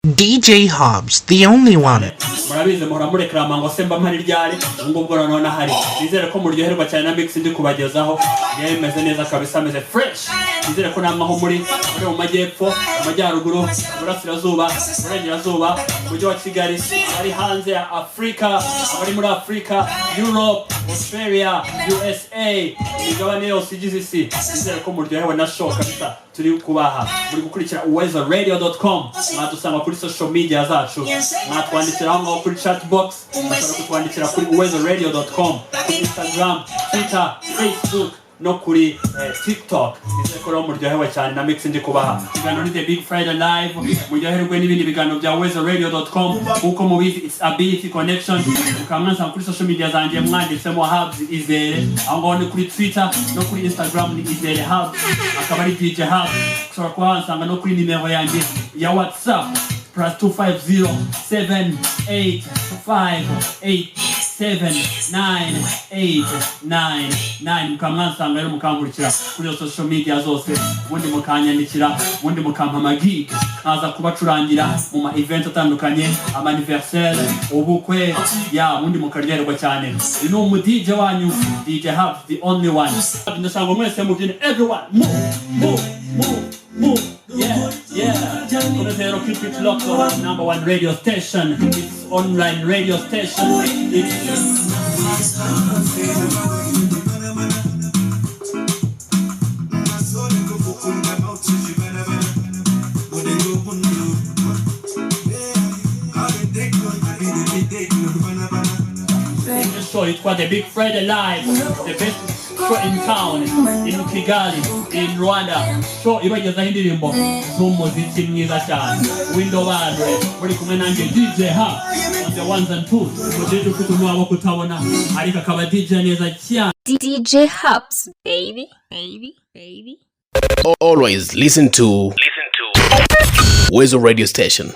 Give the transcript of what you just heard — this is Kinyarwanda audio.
DJ Hobbs, the only one. Murabizi, muhora murekarama ngo se mba mpari ryari? Ubu ngubu noneho nahari. Nizere ko muryoherwa cyane na mix ndi kubagezaho. Yewe, imeze neza kabisa, ameze fresh. Nizere ko namwe aho muri mu majyepfo, mu majyaruguru, mu burasirazuba, mu burengerazuba, mu mujyi wa Kigali, abari hanze ya Afurika, abari muri Afurika, Europe, Australia, USA, imigabane yose igize isi, nizere ko muryohewe na show kabisa turi kubaha. Muri gukurikira uwezoradio.com. Mwadusanga kuri social media zacu, mwatwandikira aho ngaho kuri chat box, mushobora kutwandikira kuri uwezoradio.com, kuri Instagram, Twitter, Facebook no kuri TikTok. Nizere ko rero muryohewe cyane na mix ndi kubaha. Ikiganiro ni The Big Friday Live. Muryoherwe n'ibindi biganiro bya uwezoradio.com. Nkuko mubizi, it's Ability Connection. Mukaba mwansanga kuri social media zanjye mwanditsemo Hubs Izere. Aho ngaho ni kuri Twitter no kuri Instagram ni Izere Hubs, akaba ari DJ Hubs. Ushobora kuba wansanga no kuri nimero yanjye ya WhatsApp, +250 785 879 899. Mukaba mwansanga rero, mukankurikira kuri izo social media zose, ubundi mukanyandikira, ubundi mukampa amagig, nkaza kubacurangira mu ma event atandukanye, ama anniversaire, ubukwe ya, ubundi mukaryoherwa cyane. Uyu ni umu DJ wanyu, DJ Hubs, the only one. Ndashaka ngo mwese mubyine. Everyone move, move, move, move. Yeah. Komeza rero, keep it locked on the number one radio station. It's online radio station. It's The show yitwa The Big Friday Live, the best show in town, in Kigali, in Rwanda. Show ibagezaho indirimbo z'umuziki mwiza cyane w'indobanure. Muri kumwe nanjye DJ Ha on the ones and twos, umu DJ ufite umwaba wo kutabona ariko akaba DJ neza cyane. DJ Hubs, baby, baby, baby. Always listen to Wezo Radio Station.